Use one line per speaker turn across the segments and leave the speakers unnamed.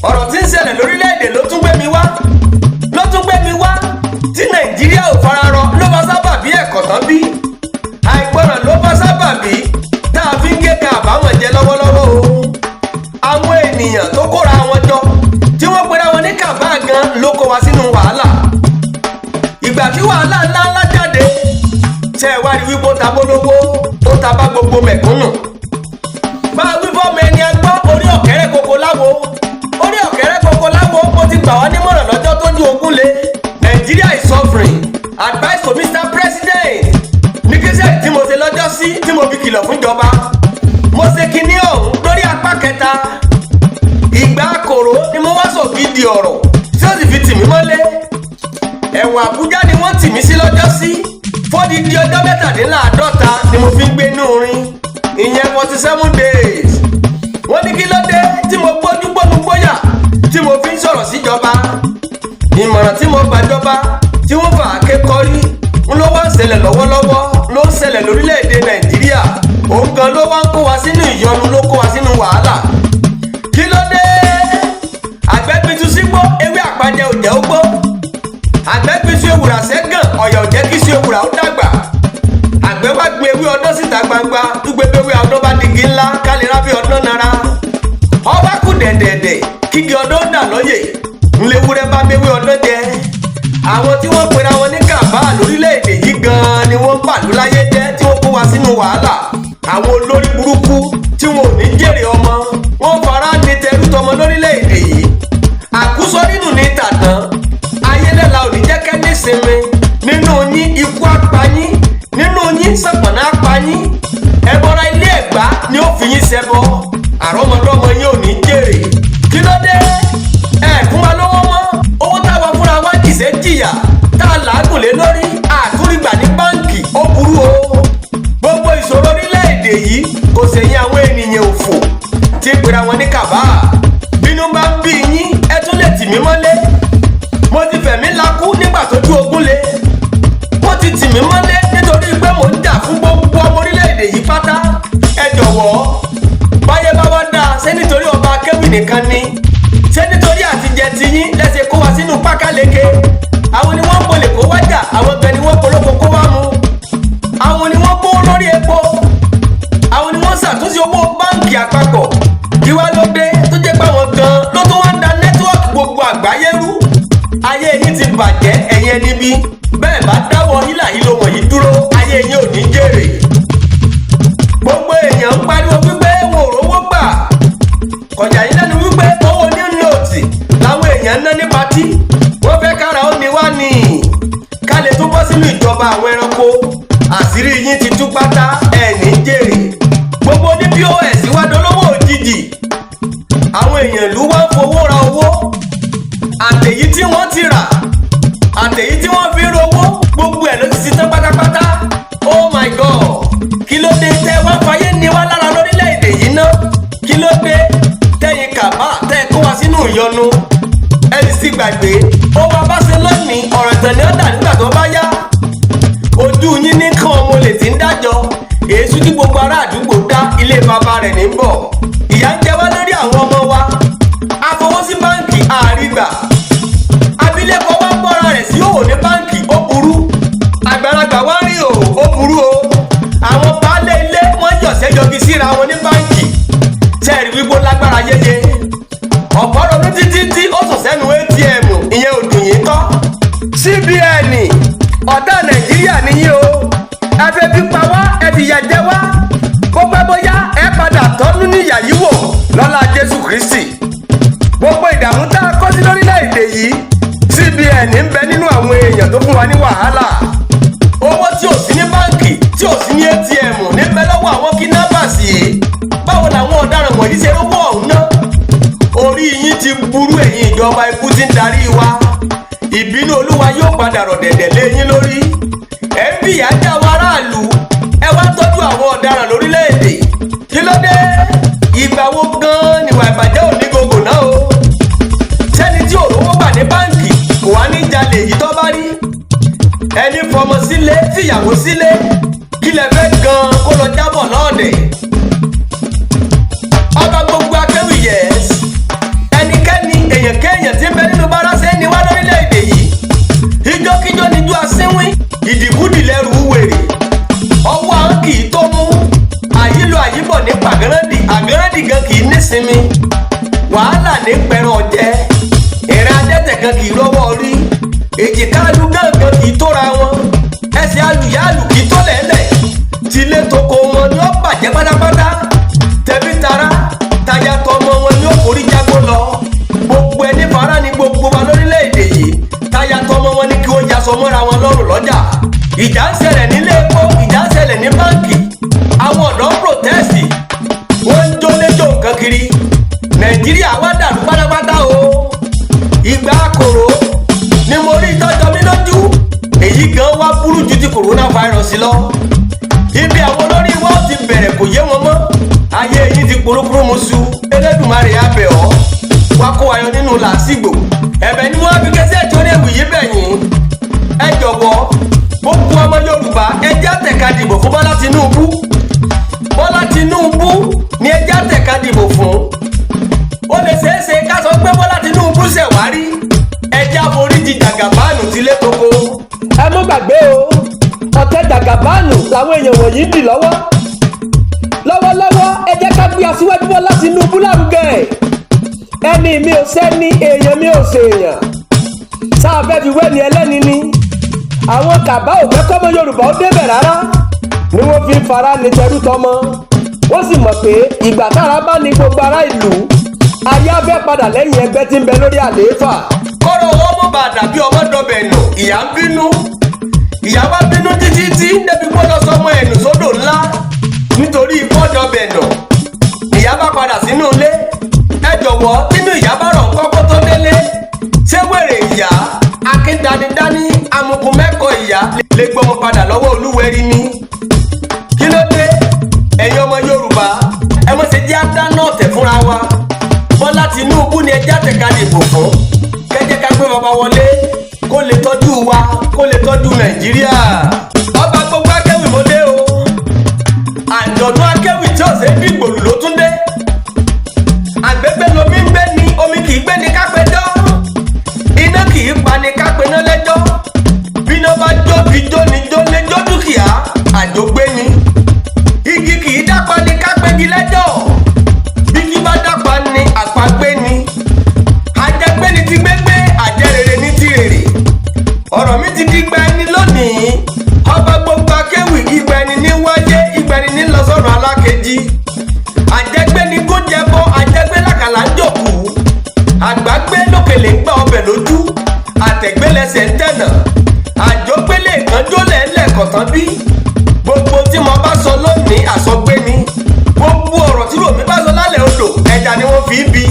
Ọ̀rọ̀ tí ń ṣẹlẹ̀ lórílẹ̀‐èdè ló tún gbé mi wá, ló tún gbé mi wá. Tí Nàìjíríà ò fararọ ló bá sábàbí ẹ̀kọ́ tán bí. Àìgbọràn ló bá sábàbí tá a fi ń gé ka àbámọ̀ jẹ lọ́wọ́lọ́wọ́ o. Àwọn ènìyàn tó kóra wọn jọ, tí wọ́n pera wọn ní cabal gan, ló kó wa sínú wàhálà. Ìgbà tí wàhálà ńláńlá jáde, ṣe é wá rí wípé ó ta bólówó, ó ta bá gbogbo mẹ̀kúnnù. Bá a wí fọ́mọ ẹni agbọ́, orí ọ̀kẹ́rẹ́ koko láwo, orí ọ̀kẹ́rẹ́ koko láwo. Mo ti gbà wá nímọ̀ràn lọ́jọ́ tó ju ogún lé. "Nigeria is suffering, advice to Mr President" ní kíṣẹ́ tí mo ṣe lọ́jọ́ sí, tí mo fi kìlọ̀ fún ìjọba. Mo ṣe kinní ọ̀hún lórí apá kẹta. Ìgbà kòró ni mo wá sọ gidi ọ̀rọ̀ tí ó sì fi tì mí mọ́lé. Ẹ̀wọ̀n Àbújá ni wọ́n tì mí sí lọ́jọ́ sí. Fódìdí ọjọ́ 47 ni mo fi ń gbé inú rin, ìyẹn 47 days. Wọ́n ní kí ló dé tí mo gbójú gbónú gbóyà tí mo fi ń sọ̀rọ̀ síjọba. Ìmọ̀ràn tí mo gbàjọba tí wọ́n fà á ké kọ́rí ń ló wá ń ṣẹlẹ̀ lọ́wọ́lọ́wọ́, ló ń ṣẹlẹ̀ lórílẹ̀‐èdè Nàìjíríà. Òun gan ló wá ń kó wa sínú ìyọnu, ló kó wa sínú wàhálà. Kí ló dé? Àgbẹ̀gbìtú sígbó, ewé àpàjẹ òjẹ́ ó gbó. Àgbẹ̀gbìtú ewùrà sẹ́gàn, ọ̀yà òjẹ́ kí sí ewùrà ó dàgbà. Àgbẹ̀ wá gbin ewé ọdún síta gbangba, dúgbẹ́bẹ́wé ọdún bá digi ńlá kálíra bí ọdún nara. Ọwá kù dẹ̀dẹ̀dẹ̀ kígi ọdún dà lóye, ńlẹ́wúrẹ́ bá méwé ọdún jẹ. Àwọn tí wọ́n pera wọn ní cabal lórílẹ̀‐èdè yìí gan-an ni wọ́n pàlú láyé jẹ́, tí wọ́n kó wa sínú wàhálà. Àwọn olórí burúkú tí wọn ò ní jèrè ọmọ, wọ́n fara ní tẹrú tọmọ lórílẹ̀‐èdè yìí. Àkúsọ nínú ní tàdán ayédèlà ò ní jẹ́ kẹ́ nísinmi nínú yín. Ikú apayín nínú yín, sàpọ̀nà apayín. Ẹbọra ilé Ẹ̀gbá ni ó fi yín ṣẹbọ. Àrọ́mọdọ́mọ yín ò ní jèrè. Kí ló dé? Ẹ fún wa lówó mọ́. Owó táwa fúnra wa jìṣẹ́ jìyà tá a làágùn lé lórí, àtúrígbà ní báǹkì. Ó burú o. Gbogbo ìṣòro orílẹ̀-èdè yìí kò sẹ̀yìn àwọn ènìyàn òfò tí ń pera wọn ní cabal. Bínú bá ń bí yín, ẹ tún lè tì mí mọ́lé. Mo ti fẹ̀mí lakú nígbà tójú ogun le. Wọ́n ti tì mí mọ́lé nítorí pé mò ń jà fún gbogbo ọmọ orílẹ̀-èdè yìí pátá. Ẹ jọ̀wọ́, báyé bá wá dáa, ṣé nítorí ọba akéwì nìkan ni? Ṣé nítorí àtijẹ tiyín lẹ́sẹ̀ kó wa sínú pákáleke? Àwọn ni wọ́n ń bolè kó wájà, àwọn gan ni wọ́n polóko kó wá mu. Àwọn ni wọ́n gbówó lórí epo, àwọn ni wọ́n ṣàtúnṣe owó báǹkì àpapọ̀. Kí wá ló dé tó jẹ́ pé àwọn gan ló tún wá ń da network gbogbo àgbáyé rú? Ayé yín ti bàjẹ́, ẹ̀yin ẹni bí bẹ́ẹ̀ bá dáwọ́ hílà hílo wọ̀nyí dúró, ayé yín ò ní jèrè. Gbogbo èèyàn ń pariwo wípé wọn ò rówó gbà. Kọjá yín lẹ́nu wípé owó new note làwọn èèyàn ń ná ní party. Wọ́n fẹ́ kára ó ní wá ní ká lè tún bọ́ sínú ìjọba àwọn ẹranko. Àṣírí yín ti tú pátá, ẹ̀ ní jèrè. Gbogbo ní POS wá dolówó òjijì. Àwọn èèyàn ìlú wá ń fowó ra owó, àtèyí tí wọ́n ti rà, àtèyí tí wọ́n fi ń rówó, gbogbo ẹ̀ ló ti ti tán pátápátá. Oh my God! Kí ló dé tẹ́ wá fàyè ní wá lára lórílẹ̀‐èdè yìí ná? Kí ló dé tẹ́yìn cabal tẹ́ kó wa sínú ìyọnu? Ẹ sì ti gbàgbé ó wá bá ṣe lónìí, ọ̀rọ̀ ìtàn ni ó dà nígbà tó bá yá. Ojú yín ní kán ọmọ lè ti ń dájọ́ èésú tí gbogbo ará àdúgbò dá. Ilé bàbá rẹ̀ ní bọ̀. Ìyà ń jẹ wá lórí àwọn ọmọ wa. Afọwọ́sí báǹkì àrígbà. Abilékọ wa ń bọ́ra rẹ̀ sí òwò ní báǹkì. Ó burú. Àgbàlagbà wa ń rí òwò. Ó burú o. Àwọn baálé ilé wọ́n yọ̀sẹ́ yọgi síra wọn ní báǹkì. Sẹ́ẹ̀rì wípé lágbára yéye? Ọ̀pọ̀ ronú títí tí ó sùn sẹ́nu ATM. Ìyẹn ò dùn yín kọ́? CBN, ọ̀tá Nàìjíríà nìyí o. Ẹ fẹ́ fi pa wá, ẹ fi yà jẹ wá. Bó pẹ́ bóyá, ẹ padà tọ́nú níyà yìí wò lọ́lá Jésù Kristi. Gbogbo ìdààmú tá a kó sí lórílẹ̀‐èdè yìí, CBN ń bẹ nínú àwọn èèyàn tó fún wa ní wàhálà. Owó tí ò sí ní báǹkì, tí ò sí ní ATM, ní bẹ lọ́wọ́ àwọn kidnappers yìí. Báwo làwọn ọ̀daràn wọ̀nyí ṣe rówó ọ̀hún ná? Orí yín ti burú, ẹ̀yin ìjọba ikú tí ń darí wa. Ìbínú Olúwa yóò padà rọ̀ dẹ̀dẹ̀ lé yín lórí. Ẹ̀ ń fìyà já àwọn aráàlú, ẹ wá tọ́jú àwọn ọ̀daràn lórílẹ̀‐èdè. Kí ló dé? Ìgbà wo gan-an níwà ìbàjẹ́ ò ní gògò náà o? Sẹ́ni tí ò rówó gbà ní báǹkì kò wá ní jalè èyí tó bá rí. Ẹni fọmọ sílé, fìyàwó sílé, kí lẹ fẹ́ gan-an kó lọ jábọ̀ lọ́ọ̀dẹ̀? Ọba gbogbo akéwì, yes. nísinmi. Wàhálà ní pẹran ọ̀jẹ́. Ìrìn adẹ́tẹ̀ kan kì í rọ́wọ́ rí, èjìká alu gángan kì í tóra wọn, ẹsẹ̀ alùyáàlù kì í tó lẹ́lẹ̀. Tilé toko wọn ni ó bàjẹ́ pátápátá, tẹbí tará táyà tọmọ wọn ni ó forí jágbó lọ. Gbogbo ẹni fara ni gbogbo wa lórílẹ̀‐èdè yìí, táyà tọmọ wọn ni kí wọ́n jaṣọ mọ́ra wọn lọ́rùn lọ́jà. Ìjà ń ṣẹlẹ̀ nílé epo, ìjà ń ṣẹlẹ̀ ní báǹkì, àwọn ọ̀dọ́ ń protest, wọ́n ń jóléjó nǹkan kiri. Nàìjíríà wá dàrú pátápátá o. Ìgbà kòró ni mo rí tọ́jọ́ mi lójú, èyí gan wá burú ju ti coronavirus lọ. Ibi àwọn olórí wa ti bẹ̀rẹ̀ kò yé wọn mọ́. Ayé yìí ti porúkúrú musu. Elédùmarè, á bẹ̀ ọ́, wá kó ayọ̀ nínú làásìgbò. Ẹ̀bẹ̀ ni wọ́n fi kẹsẹ̀ tó ní ewì yìí bẹ̀ yín. Ẹ jọ̀wọ́, gbogbo ọmọ Yorùbá, ẹ jẹ́ àtẹ̀ka dìbò fún Bọ́lá Tinubu. Bọ́lá Tinubu ni ẹ jẹ́ àtẹ̀ka dìbò fún. Ó lè ṣeé ṣe ká sọ pé Bọ́lá Tinubu ṣẹ̀wárí. Ẹ jẹ́ àforíjì Jàgàbáànù tilé toko.
Ẹ mú gbàgbé o, ọ̀tẹ̀ Jàgàbáànù làwọn èèyàn wọ̀nyí ń dì lọ́wọ́ lọ́wọ́lọ́wọ́. Ẹ jẹ́ ká gbé aṣíwájú Bọ́lá Tinubu lárugẹ. Ẹni mi ò sẹ́ni, èèyàn mi ò ṣèèyàn, sáà fẹ́ fi wẹ́ni ẹlẹ́ni ni. Àwọn kàbá ò fẹ́ kọ́mọ Yorùbá ó débẹ̀ rárá ni wọ́n fi ń fara ní tẹrú tọmọ. Wọ́n sì mọ̀ pé ìgbà tára bá ní gbogbo ará ìlú, ayé á fẹ́ padà lẹ́yìn ẹgbẹ́ tí ń bẹ lórí àlééfà.
Kọ́rọ̀ owó mọ̀ bá dàbí ọmọ dọbẹ̀ nù. Ìyá ń bínú, ìyá wa bínú títí tí débi gbọ́dọ̀ sọmọ ẹ̀nù sódò ńlá nítorí gbọ́dọ̀ bẹ̀ nù. Ìyá bá padà sínú ilé. Ẹ jọ̀wọ́, nínú ìyá bá rọ̀ ńkọ́ kó tó délé? Ṣé wèrè ìyá akíndanidání amukun mẹ́kọ̀ọ́ ìyá lè gbọmọ padà lọ́wọ́ olúwẹ̀rí ni? Kí ló dé, ẹ̀yin ọmọ Yorùbá? Ẹ mọ̀ ṣe jẹ́ àdáná ọ̀tẹ̀ fúnra wa. Bọ́lá Tinubu ni ẹ jẹ́ àtẹ̀ká dìbò fún. Kẹ́jẹ́ ká gbé bàbá wọlé kó lè tọ́jú wa, kó lè tọ́jú Nàìjíríà. Ọba gbogbo akéwì, mo dé o. Àjọ̀dún akéwì tí ọ̀sẹ̀ dìgbòlù ló tún dé. Àgbẹ̀gbẹ̀ lomi ń gbé ni, omi kì í gbé ni kápẹ́jọ́, iná kì í pa ni kápẹ́ná lẹ́jọ́. Bíná bá jó kí jó ni jó lé jó, dúkìá àjògbé ni. Igi kì í dápa ni kápẹ́gi lẹ́jọ́, bígi bá dápa ni àpagbé ni. Àjẹgbé ni ti gbégbé, àjẹrèrè ni ti rèrè. Ọ̀rọ̀ mi ti di gba ẹni lónìí. Ọba gbogbo akéwì, ìgbà ẹni ní wáyé, ìgbà ẹni ní lọ sọ́run alákejì. Àjẹgbé ni kó jẹbọ, àjẹgbé làkàlà ń jòkú, àgbàgbé lókèlè ń gbà ọbẹ̀ lójú, àtẹ̀gbélẹsẹ̀ ń tẹ̀nà, àjọgbélé ìkànjó lẹ́ẹ̀lẹ̀ kọ̀tán bí. Gbogbo tí mo bá sọ lónìí, àsọgbé ni. Gbogbo ọ̀rọ̀ tí ròmí bá sọ lálẹ́ odò, ẹja ni wọ́n fi ń bi.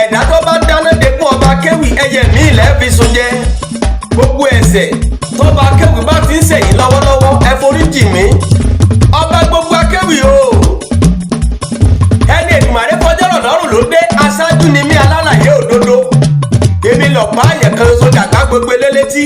Ẹ̀dá tó bá dáná dekún ọba kéwì, ẹyẹ mi ilẹ̀ fi sun jẹ. Gbogbo ẹ̀ṣẹ̀ tó bá kéwì bá ti ń ṣẹ̀yìn lọ́wọ́lọ́wọ́, ẹ forí jì mí. Ọba gbogbo akéwì o, ẹni Èdùmàrè fọjọ́rọ̀ lọ́rùn ló dé. Aṣáájú ni mí, alálàyé òdodo. Èmi lọ̀pá àyẹ̀ kan sójà ká gbogbo elélétí.